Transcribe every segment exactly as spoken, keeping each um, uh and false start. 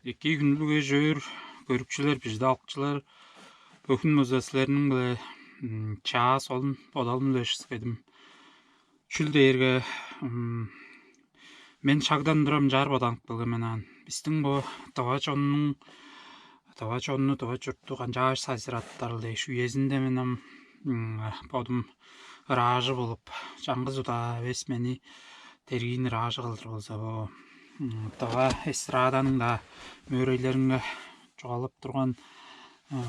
Эки хүндүлүг эш-өөр көрүкчүлер, бижиде алыкчылар, бөгүн база силерниң-биле чаа солун бодалым үлешкедим. Чүл дээрге мен шагдан турам чаар бодаанып келген мен аан. Бистиң бо дыва чоннуң дыва чонну, дыва чуртту канчааш сайзыраттарыл дээш үезинде мен ам бодум ыраажы болуп, чаңгыс удаа эвес мени тергиин ыраажы кылдыр болза, бо дыва эстраданың-даа мөөрейлеринге чугаалап турган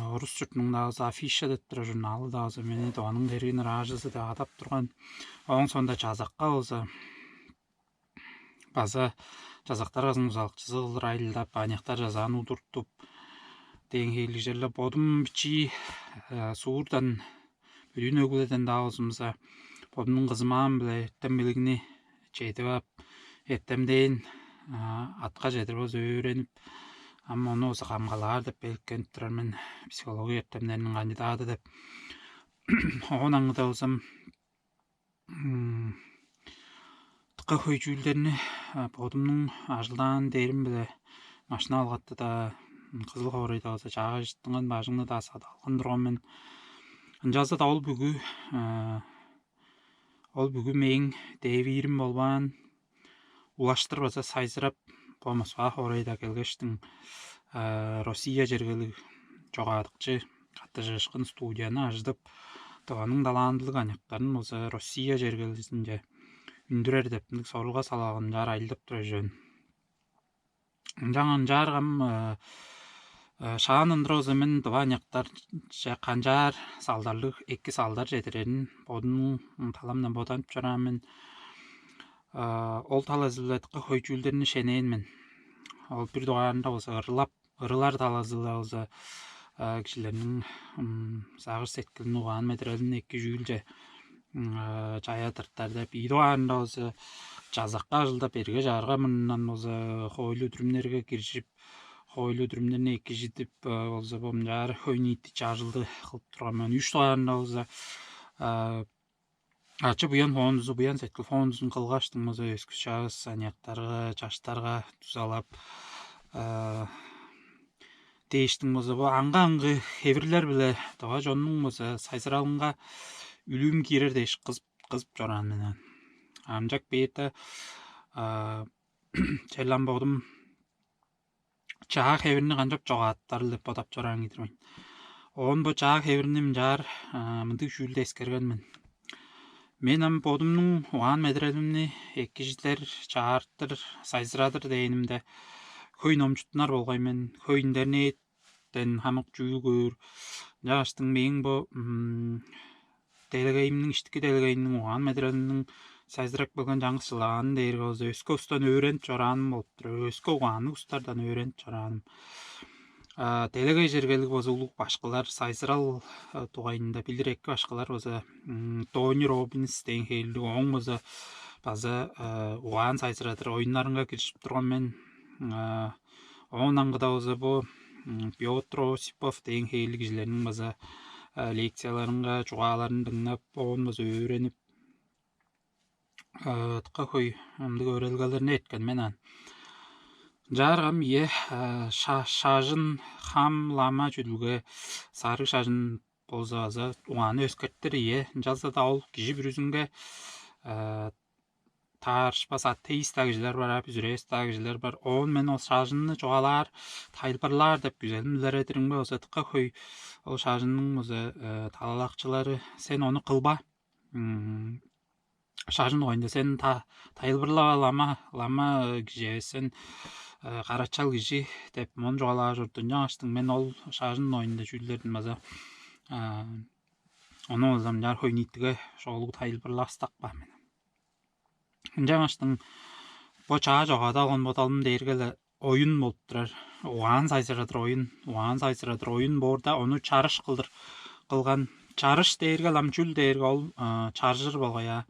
орус чуртунуң-даа база афиша деп турар журналы-даа база мени дываның тергиин ыраажызы деп адап турган. Ооң соонда чазакка болза база чазактар базының узалыкчызы кылдыр айылдап, аныяктар чазаан удуртуп, дээн хевирлиг черле бодум бичии суурдан, бүдүүн өгүледен-даа болзумза, бодумнуң кызымаам-биле эртем билигни чедип ап, эртемдээн атка чедир база өөренип, ам ону база камгалаар деп белеткенип турар мен, психология эртемнериниң кандидады деп. Оон аңгыда болзам, дыка хөй чүүлдерни бодумнуң ажылдаан дээрим-биле машина алгатты-даа, кызыл хоорайда база чаагай чыттынган бажыңны-даа садып алган турган мен. Ынчалза-даа ол бүгү ол бүгү мээң дээвиирим болбаан, улаштыр база сайзырап, бо Москва хоорайда келгештиң, Россия чергелиг чогаадыкчы каттыжыышкын студияны ажыдып, дываның далаандылыг аныяктарын болза Россия чергелизинче үндүрер деп мындыг сорулга салаганчаар айылдап тура чүвен. Ынчан ынчааргам шаан ындырывыза мен дываанньяктарже канчаар салдарлыг эки салдар чедирерин бодумнуң таламдан боданып чораан мен. Ол талазы-биле дыка хөй чүүлдерни шенээн мен. Ол бир дугаарында болза ырлап ырылар талазы-биле болза кижилерниң сагыш сеткилин, угаан медерелин эки чүүлче чая тыртар деп, ийи дугаарында болза чазакка ажылдап, эрге чаарга мурнундан болза хоойлу-дүрүмнерге киржип, хоойлу-дүрүмнерни экижидип болза бо мынчаар хөй-ниити чажылды кылып турган мен. Үш дугаарында болза ачы-буян фондузу, буян сеткил фондузун кылгаштың болза өскүс чаагыс аныяктарга, чаштарга дузалап дээштиң болза бо аңгы-аңгы хевирлер-биле дыва чоннуң болза сайзыралынга үлүүм киирер дээш кызып кызып чораан мен. Амчак бээрде черле ам бодум чаа хевирни канчап чогааттарыл деп бодап чораан кижи-дир мен. Оон бо чаа хевирни мынчаар мындыг чүүлде эскерген мен. Мен ам бодумнуң угаан медерелимни экижидер, чаартыр, сайзырадыр дээнимде хөй номчуттунар болгай мен, хөй интернеттен хамык чүүл көөр. Ынчангаштың мээң бо делегейимниң, иштики делегейимниң угаан медерелимниң сайзырап келген чаңгыс чылааным дээрге болза өске устан өөренип чорааным болуп тур, өске угаанныг устардан өөренип чорааным. Делегей чергелиг база улуг башкылар сайзырал дугайында билир эки башкылар база Тони Роббинс дээн хевирлиг, ооң база база угаан сайзырадыр оюннарынга киржип турган мен. Оон аңгыда база бо Пётр Осипов дээн хевирлиг кижилерниң база лекцияларынга, чугааларын дыңнап, оон база өөренип, дыка хөй ындыг өөредилгелерни эрткен мен аан. Ынчаарга ам ийе, шажын, хам, лама, чүдүлге, сарыг шажын болза база угаанны өскертир, ийе. Ынчалза-даа ол кижи бүрүзүнге таарышпас атеист-даа кижилер бар, а бүзүревес-даа кижилер бар. Оон мен ол шажынны чугаалаар, тайылбырлаар деп күзелим илередиримге болза дыка хөй ол шажынның болза талалакчылары: «Сен ону кылба, шажын дугайында сен тайылбырлап ал, лама, лама кижи эвес сен, карачал кижи» деп мону чугаалаар чорду. Ынчангаштың мен ол шажын дугайында чүүлдерден база ону база мынчаар хөй-ниитиге шоолуг тайылбырлавастап каан мен. Ынчангаштың бо чаа чогаадып алган бодалым дээрге-ле оюн болуп турар. Угаан сайзырадыр оюн, угаан сайзырадыр оюн боорда, ону чарыш кылдыр кылган. Чарыш дээрге-ле ам чүл дээрге ол чаржыр болгай аа.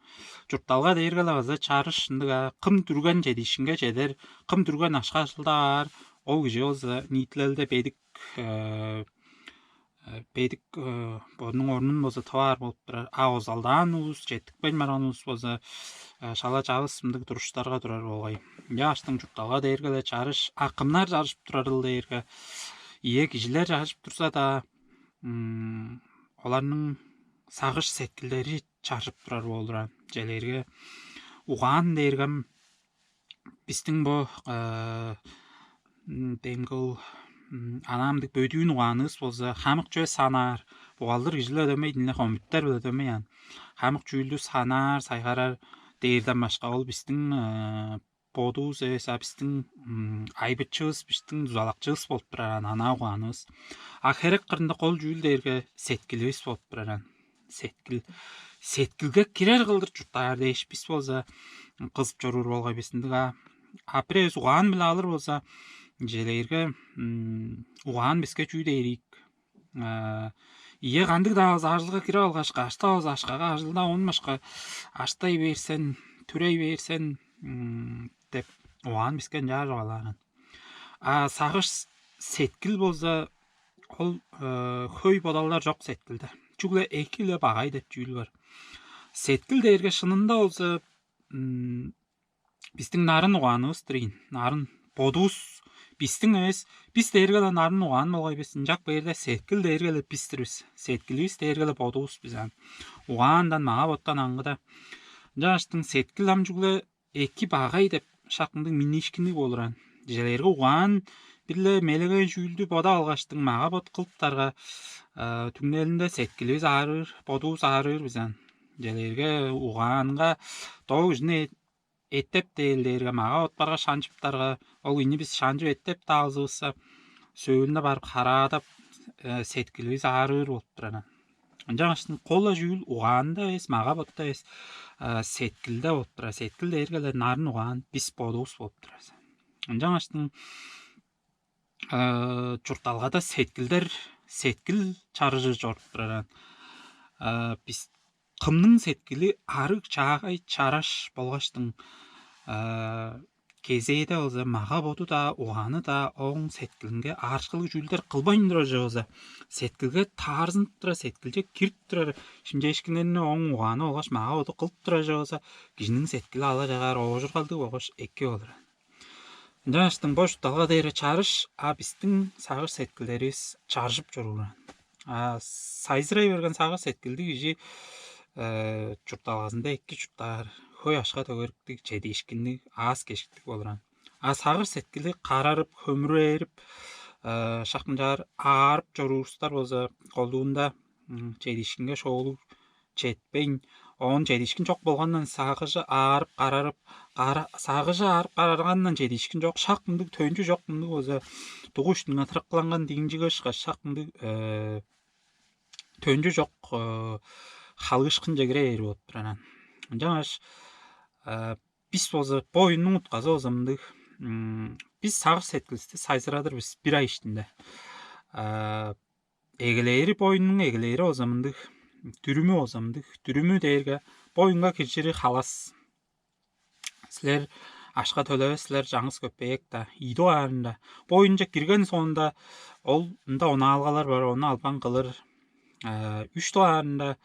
Чуртталга дээрге-ле база чарыш ындыг аа. Кым дүрген чедиишкинге чедер, кым дүрген акша ажылдаар, ол кижи болза ниитилелде бедик бедик бодунуң орнун болза тываар болуп турар. А озалдаан улус, четтикпейн барган улус болза шала чавыс мындыг туруштарга турар болгай. Ынчааштың чуртталга дээрге-ле чарыш, а кымнар чарышып турарыл дээрге, ийе, кижилер чарышып турза-даа, оларның сагыш сеткилдери чаржып турар болур аан. Челээрге угаан дээргем бистиң бо демгил анаамдык бөдүүн угаанывыс болза, хамык чүве санаар, бугалдыр кижилер дөмей, динле хомуттар биле дөмей аан. Хамык чүүлдү санаар, сайгарар дээрден башка, ол бистиң бодувус эвес, а бистиң айбычывыс, бистиң дузалакчывыс болуп турар аан, анаа угаанывыс. А херек кырында кол чүүл дээрге сеткиливис болуп турар аан. Сеткил, сеткилге кирер кылдыр чурттаар дээш, бис болза кызып чоруур болгай бис ындыг аа. А бир эвес угаан-биле алыр болза, челээрге угаан биске чүү дээр ийик? Ийе, кандыг-даа болза ажылга кирип алгаш, кашта болза ашкага ажылда оон башка аштай берсен, түрей берсен деп, угаан биске ынчаар чугаалаан. А сагыш сеткил болза, ол хөй бодалдар чок сеткилде. Чүгле эки-ле багай деп чүүл бар. Сеткил дээрге шынында болза бистиң нарын угаанывыс-тыр ийин. Нарын бодувус, бистиң эвес, бис дээрге-ле нарын угаан болгай бис. Ынчак бээрде сеткил дээрге-ле бис-тир бис. Сеткиливис дээрге-ле бодувус бис аан. Угаандан, мага-боттан аңгыда. Ынчааштың сеткил ам чүгле эки багай деп шак мындыг минниишкинниг болур аан. Челээрге угаан бир-ле мелегей чүүлдү бодап алгаштың, мага-бот кылыптарга, түңнелинде сеткиливис аарыыр, бодувус аарыыр бис аан. Челээрге угаанга доо кижини эттеп дээлдээрге, мага-боттарга шанчыптарга, ол кижини бис шанчып эттеп-даа алзывысса, сөөлүнде барып хараадап, сеткиливис аарыыр болуп турар аан. Ынчангаш кол-ла чүүл угаанда эвес, мага-ботта эвес, сеткилде болуп турар. Сеткил дээрге-ле нарын угаан, бис бодувус болуп турар. Ынчангаш чуртталгада сеткилдер, сеткил чарыжы чоруп турар аан. Бис кымның сеткили арыг, чаагай, чараш болгаштың, кезээде болза мага-боду-даа, угааны-даа ооң сеткилинге аарышкылыг чүүлдер кылбайн турар чок болза, сеткилге таарзынып турар, сеткилче кирип турар шимчээшкиннерни ооң угааны болгаш мага-боду кылып турар чок болза, кижиниң сеткили ала-чагаар оожургалдыг болгаш эки болур. Ынчангаштың бо чуртталга дээрге чарыш, а бистиң сагыш-сеткилдеривис чаржып чоруур аан. А сайзырай берген сагыш-сеткилдиг кижи чуртталгазында эки чурттаар, хөй акша-төгериктиг, чедиишкинниг, аас-кежиктиг болур аан. А сагыш-сеткили карарып, хөмүрээрип, шак мынчаар аарып чоруурустар болза, колдуунда чедиишкинге шоолуг четпейн, оон чедиишкин чок болгандан сагыжы аарып карарып, кара... сагыжы аарып караргандан чедиишкин чок, шак мындыг төнчү чок, мындыг болза дугу үстүнге тырыккыланган дигинчиге ышкаш, шак мындыг төнчү чок халыышкынче кире бээр болуп турар аан. Ынчангаш бис болза, бо оюннуң утказы болза мындыг: бис сагыш-сеткиливисти сайзырадыр бис бир ай иштинде. Эгелээри, бо оюннуң эгелээри болза мындыг, дүрүмү болза мындыг. Дүрүмү дээрге бо оюнга киржири халас. Силер акша төлевес силер, чаңгыс көпеек-даа. Ийи дугаарында, бо оюнче кирген соонда, ол ында онаалгалар бар, ону албан кылыр. Үш дугаарында,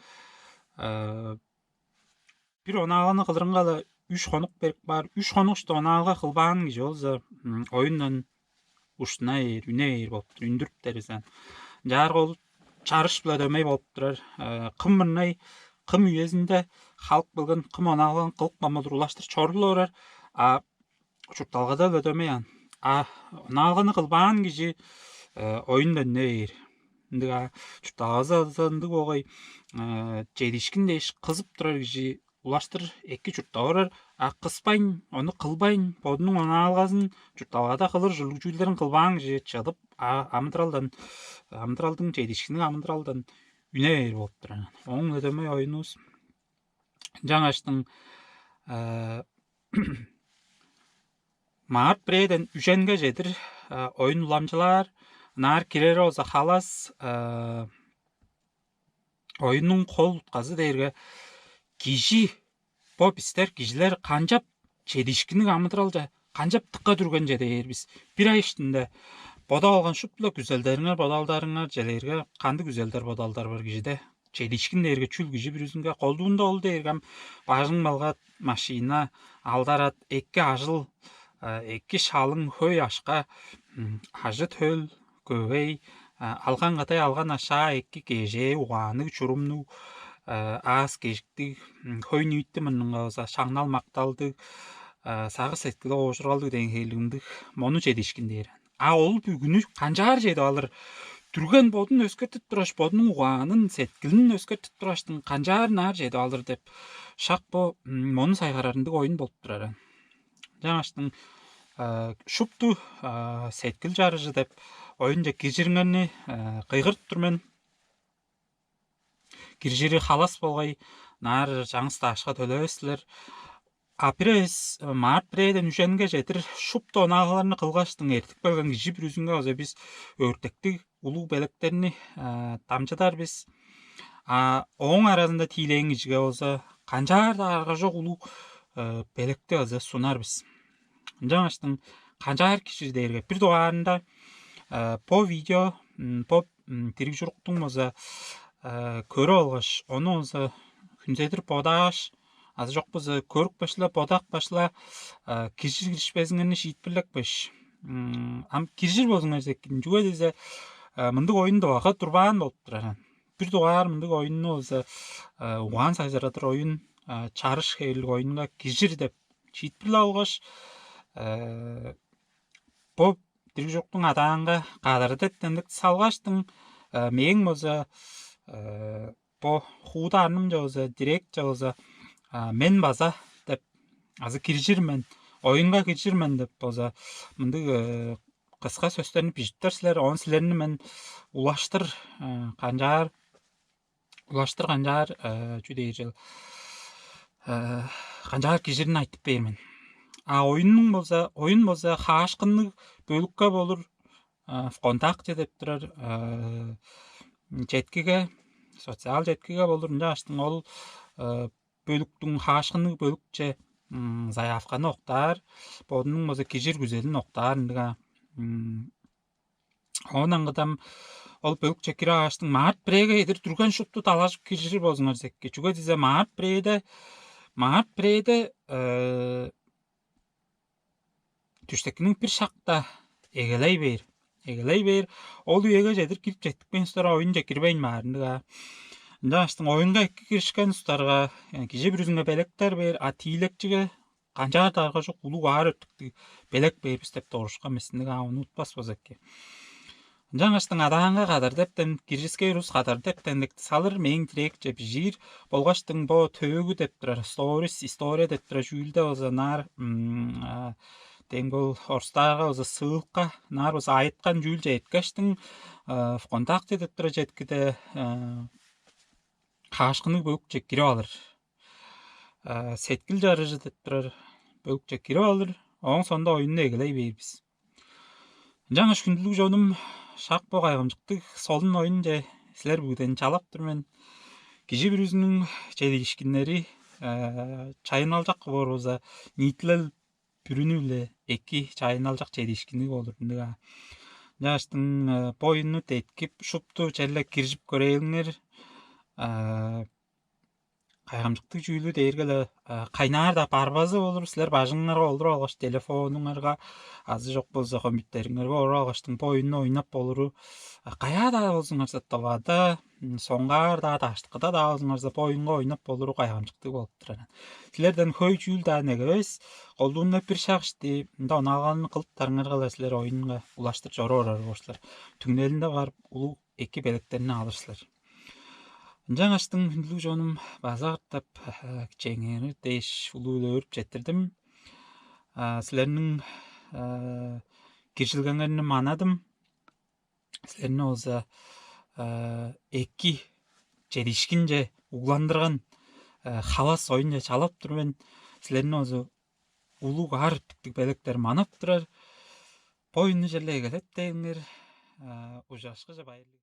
бир онаалганы кылырынга-ла үш хонук берип каар. Үш хонук иште онаалга кылбаан кижи болза, оюндан уштуна бээр, үне бээр болуп тур, үндүрүптер бис аан. Ынчаарга ол чарыш-биле дөмей болуп турар. Кым мырнай, кым үезинде халып келген, кым онаалганы кылып каан болур, улаштыр чорулуп орар. А чуртталгада-ла дөмей аан. А онаалганы кылбаан кижи оюндан үне бээр. Ындыг аа. Чуртталгазы ындыг болгай. Чедиишкин дээш кызып турар кижи улаштыр эки чурттап орар. А кыспайн, ону кылбайн, бодунуң онаалгазын, чуртталгада кылыр ужурлуг чүүлдерин кылбаан кижи чыдып, амыдыралдан, амыдыралдың, чедиишкинниг амыдыралдан үне бээр болуп турар. Ооң-биле дөмей оюнувус. Ынчангаштың март бирээден үженге чедир оюн уламчылаар, ынаар кирери болза халас. Оюннуң кол утказы дээрге кижи, бо бистер, кижилер канчап чедиишкинниг амыдыралче, канчап дыка дүргенче дээр бис. Бир ай иштинде Бодап алган шупту-ла күзелдериңер, бодалдарыңар, челээрге кандыг күзелдер, бодалдар бар кижиде? Чедиишкин дээрге чүл? Кижи бүрүзүнге колдуунда ол дээрге ам бажың, малгат, машина, алдар-ат, эки ажыл, эки шалың, хөй ашка, ажы-төл, көвей, алган кадай, алган ашаа, эки кежээ, угаанныг, чуруумнуг, аас-кежиктиг, хөй-ниити мурнунга база шаңнал-макталдыг, сагыш-сеткили оожургалдыг дээн хевирлиг ындыг мону чедиишкин дээр. А ол бүгүнү канчаар чедип алыр? Дүрген бодун өскертип тургаш, бодунуң угаанын, сеткилин өскертип тургаштың, канчаар ынаар чедип алыр деп, шак бо мону сайгарар ындыг оюн болуп турар. Ынчангаштың шупту «Сеткил чарыжы» деп оюнче киржириңерни кыйгыртып тур мен. Киржири халас болгай, ынаар чаңгыс-даа акша төлевес силер. А бир эвес март бирээден үженге чедир шупту онаалгаларны кылгаштың, эртип келген кижи бүрүзүнге база бис өртектиг улуг белектерни дамчыдар бис. А ооң аразында тиилээн кижиге болза канчаар-даа арга чок улуг белекти база сунар бис. Ынчангаштың канчаар киржир дээрге, бир дугаарында бо видео, бо дириг чуруктуң болза көрүп алгаш, ону болза хүнзедир бодааш, азы чок болза көрүп кааш-ла, бодап кааш-ла, киржир-киришпезиңерни шиитпирлеп кааш, ам киржир болзуңарза эки. Чүге дизе мындыг оюн Тывага турбаан болуп турар. Бир дугаар мындыг оюнну болза угаан сайзырадыр оюн, чарыш хевирлиг оюнга киржир деп шиитпирлеп алгаш, бо дириг чуруктуң адаанга «Кадар» деп тендик салгаштың, мээң болза бо хууда арнымче болза, директче болза «Мен база» деп, азы «Киржир мен, оюнга киржир мен» деп болза, мындыг кыска сөстерни бижиптер силер. Оон силерни мен улаштыр канчаар улаштыр канчаар чүү дээр чыл канчаар кижирин айтып бээр мен. А оюннуң болза, оюн болза хаашкынныг бөлүкке болур, ВКонтакте деп турар четкиге, социал четкиге болур. Ынча аштың ол бөлүктүң хаашкынныг бөлүкче заявканы октаар, бодунуң болза кижир күзелин октаар ындыга. Оон аңгыдам ол бөлүкче кире ааштың, март бирээге эдир дүрген шупту далажып киржир болзуңар зекке. Чүге дизе март бирээде, март бирээде түштекиниң бир шакта эгелей бээр. Эгелей бээр. Ол үеге чедир кирип четтикпейн устара оюнче кирбейн баарындыг аа. Ынчан аштың оюнга эки киришкен устарга кижи бүрүзүнге белектер бээр, а тиилекчиге канчаар-даа арга чок улуг аар өртүктүг белек бээр бис деп дорушкан бистиндиг аа, ону утпас болза эки. Ынчангаштың адаанга кадар дептен, киржиске урус кадар дептен салыр, мээң дирекче бижиир болгаштың бо төөгү деп турар, сторис, история деп турар чүүлде база ынаар дең бол орустаарга база ссылка ынаар база айыткан чүүлче эткештиң, ВКонтакте деп турар четкиде хаашкынныг бөлүкче кирип алыр. Сеткил чарыжы деп турар бөлүкче кирип алыр. Ооң соонда оюнну эгелей бээр бис. Ынчангаш хүндүлүг чонум, шак бо кайгамчыктыг солун оюнче силер бүгүден чалап тур мен. Кижи бүрүзүнүң чедиишкиннери чайынналчак боор болза, ниитилел бүрүнү-биле эки чайынналчак чедиишкинниг болур ындыга. Ынчангаштың бо оюнну деткип, шупту черле киржип көрээлиңер. Кайгамчыктыг чүүлү дээрге-ле кайнаар-даа барбазы болур. Силер бажыңыңарга олуруп алгаш, телефонуңарга азы чок болза компьютериңерге олуруп алгаштың бо оюнну ойнап болуру, каяа-даа болзуңарза, Тывада, соңгаар-даа, даштыкыда-даа болзуңарза, бо оюнга ойнап болуру кайгамчыктыг болуп турар. Силерден хөй чүүл-даа негевес, колдуунда бир шак ишти ында онаалгалын кылыптарыңарга-ла силер оюнга улаштыр чоруп орар боор силер. Түңнелинде барып улуг эки белектерни алыр силер. Ынчангаштың хүндүлүг чонум, база катап кичээңерни дээш улуу-биле өөрүп четтирдим. Силерниң киржилгеңерни манадым. Силерни болза эки чедиишкинче угландырган халас оюнче чалап тур мен. Силерни болза улуг аар тиктиг белектер манап турар. Бо оюнну черле эгелеп дээңер. Ужашкыже байырлыг.